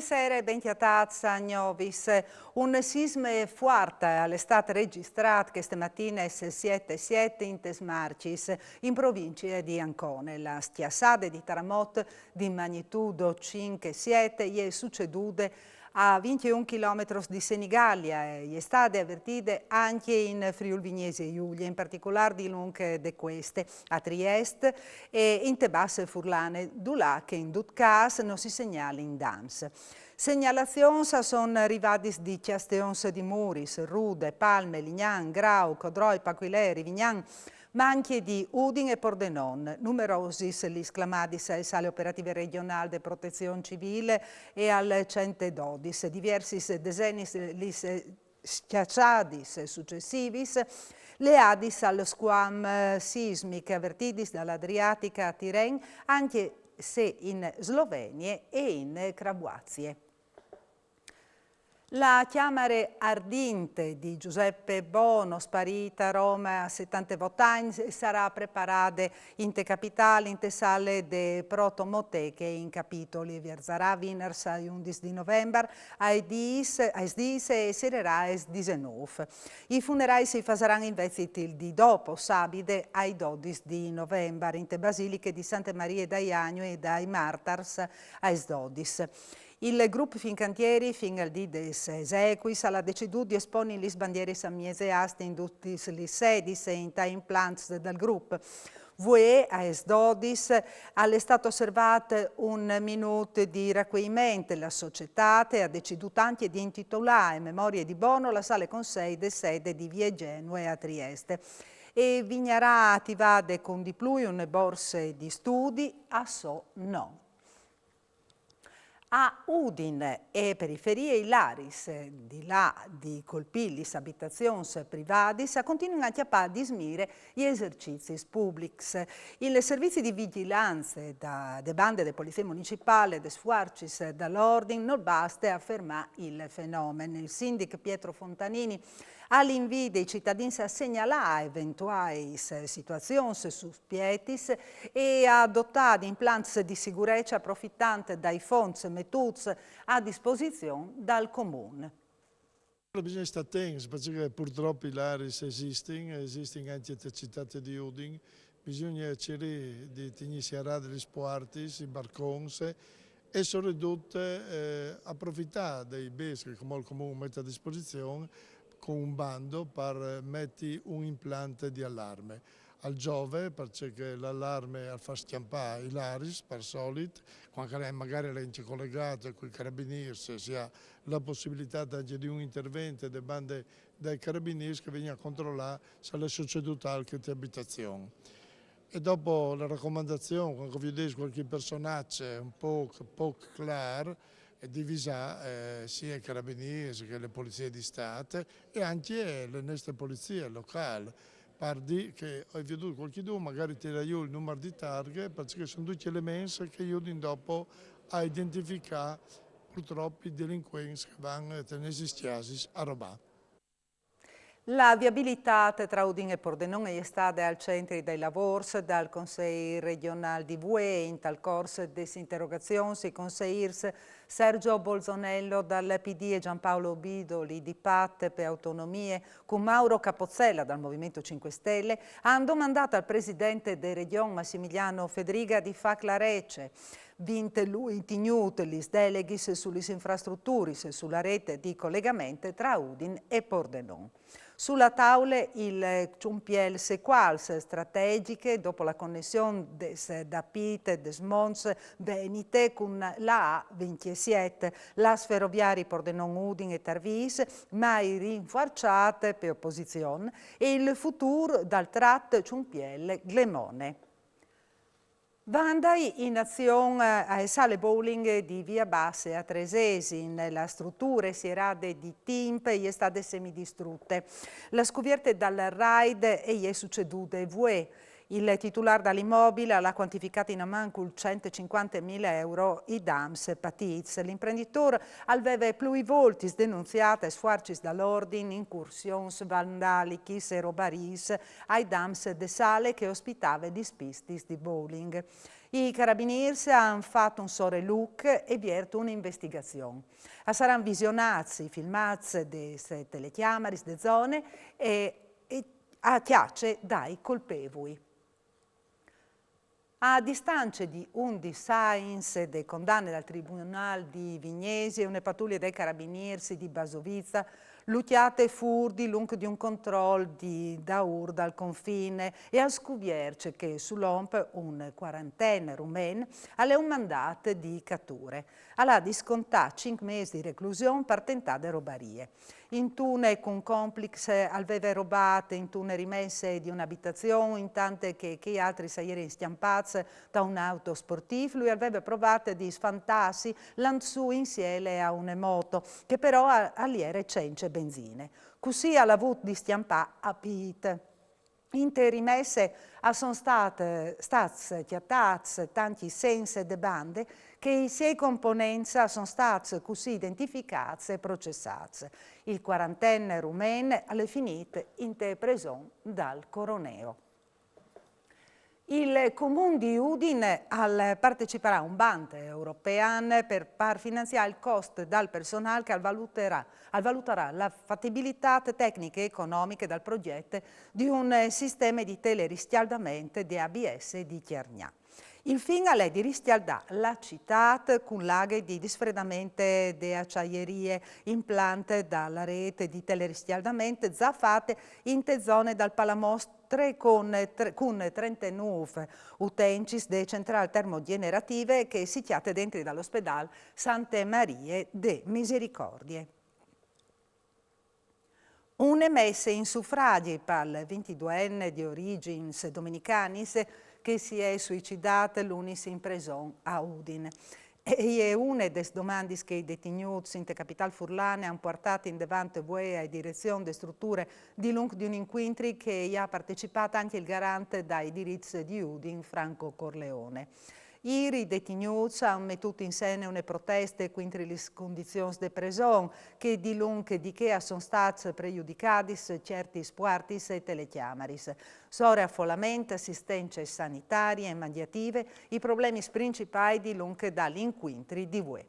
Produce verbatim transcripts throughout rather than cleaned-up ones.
Sere, ben cjatâts a Gnovis. Un sisme fuart al è stât regjistrat cheste matine a siet e siet intes Marcis, in provincie di Ancone. La scjassade di taramot di magnitudo cinc e siet e je sucedude a vincjeun chilometros di Senigallia e e je stade avertide ancje in Friûl Vignesie Julie, in particolâr dilunc de cueste, a Triest e inte Basse Furlane, dulà che in dut câs no si segnalin dans. Segnalazions a son rivadis di cjasteons di Muris, Rude, Palme, Lignan, Grauc, Codroip, Aquilee, Rivignan, ma ancje di Udin e Pordenon. Numerosis lis clamadis ae Sale Operative Regjonâl de Protezion Civile e al cent e dodis. Diviersis desenis lis scjaçadis sucessivis leadis al scuam sismic avertidis da la Adriatica a Tiren, ancje se in Slovenie e in Croazie. La cjamare ardinte di Giuseppe Bono, sparît a Rome a setantevot agns, e sarà preparade inte capitâl, inte sale de Protomoteche in Capitoli. E vierzarà vinars ai undis di Novembar, aes dîs, aes dîs e siererà aes disenûf. I funerais si fasaran invezit il dì dopo, sabide, ai dodis di Novembar, inte basiliche di Sante Marie dai Agnui e dai Martars aes dodis. Il grup Fincantieri, fin al dì des esecuis, al à decidût di esponi lis bandieris a mieze aste in dutis lis sedis e intai implants dal grup. Vuê, aes dodis, al è stât osservât un minût di racueiment. La societât e à decidût ancje di intitulâ in memorie di Bono la sale consei de sede di vie Genue a Triest. E vignarà ativade cun di plui une borse di studi a so non. A Udin e periferie i laris, di là di colpî lis abitazions privadis, a continuin a cjapâ di smire i esercizis publics. Il servizi di vigjilance da, de bande de Polizie Municipâl e des fuarcis dal ordin nol baste a fermâ il fenomen. Il sindic Pietro Fontanini al invide i citadins a segnalâ eventuais situazions suspietis e a dotâ di implants di sigurece aprofitant dai fonts metûts a disposizion dal Comun. Alore, bisugne stâ atents, parcè che purtrop i laris a esistin, a esistin ancje inte citât di Udin. Bisugne cirî di tignî sierade lis puartis, i barcons, e soredut, eh, aprofitâ dai bêçs che cumò il Comun al met a disposizion cun un bando par meti un implant di alarme. Al zove, parcè che l'alarme al fâs scjampâ i laris, par solit, cuant che magari al è ancje colegât cui carabinîrs, si à la pussibilitât ancje di un intervent de bande dai carabinîrs che a vegnin a controlâ se al è sucedût alc inte abitazion. E dopo la racomandazion, cuant che o viodês cualchi personaç un pôc, pôc clâr, e di visâ, eh, sie i carabinîrs che la polizie di Stât e ancje la nestre polizie locâl, par dî che o ai viodût cualchidun, magari tirâ jù il numar di targhe, parcè che a son ducj elements che a judin dopo a identificâ purtrop i delincuents che a van te nestis cjasis a robâ. La viabilitât tra Udin e Pordenon e je stade al centri dai lavôrs dal Consei regjonâl di Vuê. Intal cors des interogazions i conseirs Sergio Bolzonello dal P D e Giampaolo Bidoli di Pate pe Autonomie cun Mauro Capozzella dal Movimento cinque Stelle a àn domandât al president de Regjon Massimiliano Fedriga di fâ clarece. Vint lui tignût lis deleghis su lis infrastruturis e su la rete di colegament tra Udin e Pordenon. Su la taule il cjumpiel Sequals, strategjiche dopo la connession des Dapît e des Monts Venite cun la A vincjesiet, l'as feroviari Pordenon-Udin e Tarvîs, mai rinfuarçât pe oposizion, e il futûr dal trat cjumpiel Glemone. Van a andâ in azion ae sale bowling di Via Basse a Tresesin. La struture sierade di timp e je stade semidistrute. La scuvierte dal raid e je sucedude vuê. Il titulâr dal imobile al à cuantificât inmancul cent e cincuantemila euro i dams patîts. L'imprenditôr al veve plui voltis denunziât sfuarcis dal ordin, incursions vandalichis e robariis ai dams de sale che ospitave lis pistis di bowling. I carabinîrs a àn fat un sorelûc e viert une investigazion. A saran visionâts i filmâts des telecjamaris de zone e, e a cjace dai colpevui. A distance di undis agns de condane dal Tribunâl di Vignesie, une patulie dai carabinîrs di Basovizza lu cjate fûr dilunc di un control di daûr dal confin e al scuvierç che sul om un cuaranten rumen al è un mandât di cature. Al à di scontâ cinc mês di reclusion par tentade robarie. Intune cun compliçs al veve robât intune rimesse di une abitazion, intant che chei altris a jerin scjampâts ta un auto sportîf, lui al veve provât di sfantâsi lant sù insiele a une moto, che però a, al jere cence benzine. Cussì al à vût di scjampâ a pît. Inte rimesse a son stât, stâts cjatâts tancj segns de bande che i siei components a son stâts cussì identificâts e processâts. Il cuaranten rumen al è finît inte preson dal Coroneo. Il Comun di Udin al parteciparà a un bant european per, par finanziâ il cost dal personâl che al valuterà, al valutarà la fatibilitât tecniche e economiche dal progjet di un sisteme di teleriscjaldament de A B S di Cjargnà. Il fin al è di riscjaldâ la citât cun la aghe di disfredament de aciaierie, implant da la rêt di teleriscjaldament za fate inte zone dal Palamostre cun, tre- cun trentenûf utencis de centrâl termogenerative che si cjate dentri dal ospedâl Sante Marie de Misericordie. Une messe in sufragi pal vintiduenne di origjins dominicanis che si è suicidât lunis in preson a Udin. E je une des domandis che i detignûts inte capitâl furlane a àn puartât indevant vuê ae direzion de struture dilunc di un incuintri che i à partecipât ancje il garant dai dirits di Udin, Franco Corleone. Îr i detignûts a àn metût in sene une proteste cuintri lis condizions de preson, che dilunc di chê a son stâts prejudicadis ciertis puartis e telecjamaris. Sore afolament, assistence sanitarie e magjative, i problemis principâi dilunc dal incuintri di vuê.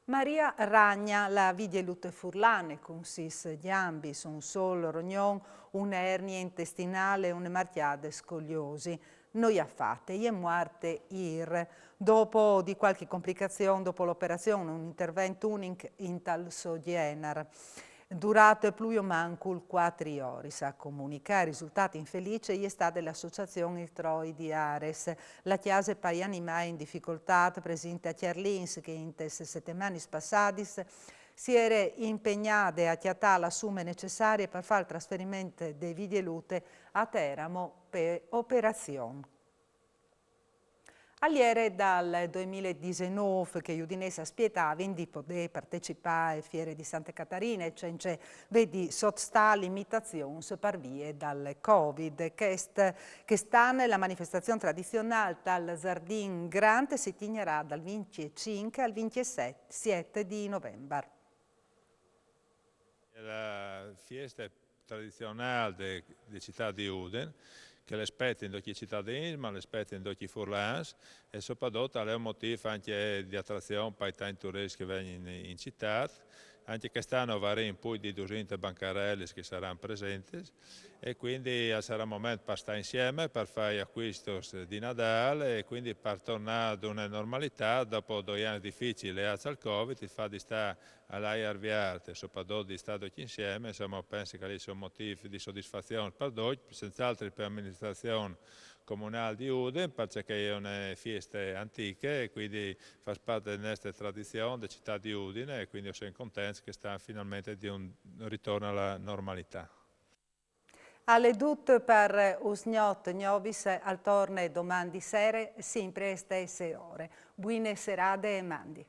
Maria Ragna, la vigjolute furlane, cun sîs gjambis, un sôl rognon, une ernie intestinâl e une marcjade scoliosi. No je fate, e je muarte îr, dopo di cualchi complicazion dopo la operazion, un intervent unic intal so gjenar, durât plui o mancul cuatri oris. A comunicâ il risultât infeliç e je stade la associazion Il Troi di Ares. La cjase pai animâi in dificoltât, presinte a Cjarlins, che intes setemanis passadis si jere impegnade a cjatâ la sume necessarie par fâ il trasferiment de vigjolute a Teramo pe operazion. Al jere dal doimil e disenûf che i udinês a spietavin di podê partecipâ ae fiere di Sante Catarine cence vê di sotstâ limitazions par vie dal Covid. Chest, chest an la manifestazion tradizionâl tal Zardin Grant si tignarà dal vincjecinc al vincjesiet di Novembar. La fieste tradizionâl de, de citât di Udin, che le spete in ducj i citadins, ma le spete in ducj i furlans, e soprattutto al è un motîf ancje di attrazion pai tancj turiscj che a vegnin in, in citât. Ancje chest an a varan plui di dusinte bancarelis che a saran presentis, e cuindi al sarà un moment par stâ insieme, par fâ i acuiscj di Nadâl e cuindi par tornâ ad une normalitât dopo doi agns dificilis leâts al Covid. Il fat di stâ al aiar viert e soprattutto di stâ ducj insieme, insome, o pensi che al sia un motîf di sodisfazion par ducj, senz'altri pe aministrazion comunâl di Udin, parcè che e je une fieste antiche e cuindi e fâs part de nestre tradizion de citât di Udin, e cuindi o sin contents che a stan finalmentri di un ritorn a la normalitât. Al è dut par usgnot, Gnovis al torne doman di sere, simpri ae stesse ore. Buine serade e mandi.